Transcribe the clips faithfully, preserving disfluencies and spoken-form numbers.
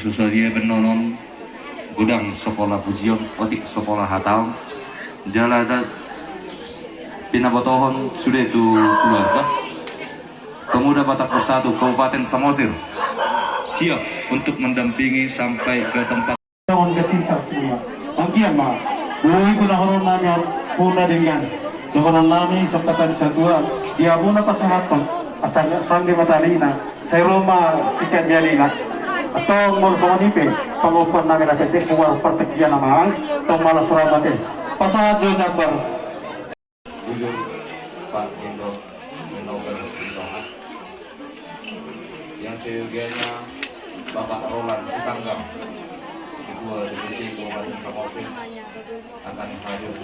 Susadia benonon godang so pola pujion, otik so pola hataon. Jala da pinabotohon sude tu keluarga. Pemuda Batak Bersatu Kabupaten Samosir siap untuk mendampingi sampai ke tempat. Songon gatinta semua. Anggiat ma boi guna horon nami on, guna dengan dohonon nami songkatan satua, di abuna pasahaton, asa sangge ma talina, sai ro ma sikat ni alina. Antong molo songon i pe pangompuan nami na pendek, huaru partingkian amang, tong malas roha ma te. Pasahat jo jambar. Bujur, Pak Gendo, Menogel Sitonga. Yang seyogianya Bapak Roland Sitanggang, Ketua D P C Kabupaten Samosir, akan hadir.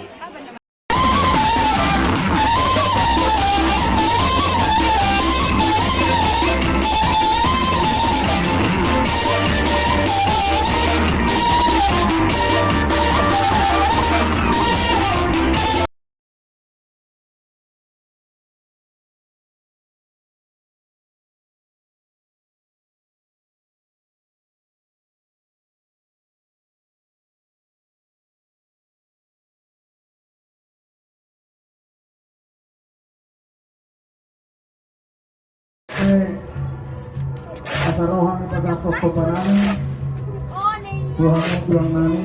Eh, asa roha ni pasahat soparan nami, Tuhan tulang nami.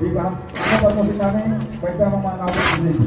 Di ba, apa musik nami, baik dah mama nami sendiri.